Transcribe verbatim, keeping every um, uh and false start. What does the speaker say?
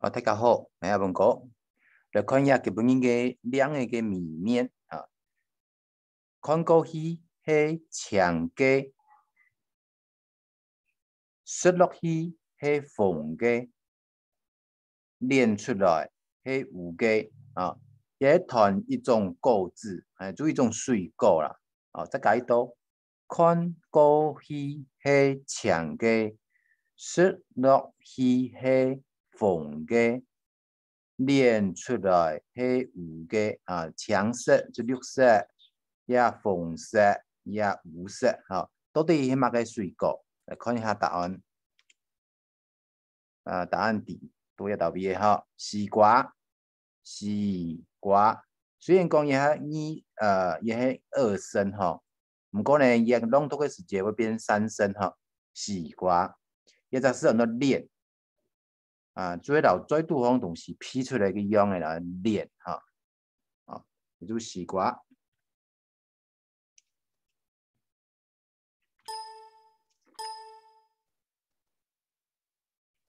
哦，大家好，𠊎係文哥。來看一下今晡日个令仔个謎面啊。看過去係青个，食落去係紅个，捏出來係烏个啊。這係揣一種果子，欸，就一種水果啦。哦，再加一道，看過去係青个，食落去係紅个， 捏出來係烏个啊，青色就綠色，也紅色，也烏色，吼，到底係麼个水果？來看一下答案。啊，答案D，在這兜位个吼，西瓜，西瓜。雖然講這係二，呃，這係二聲吼，毋過呢，佢朗讀个時節會變三聲吼，西瓜。這隻字安到捏， 啊，就係摎嘴肚項東西鼻出來个樣仔啦，捏哈。啊，這就西瓜。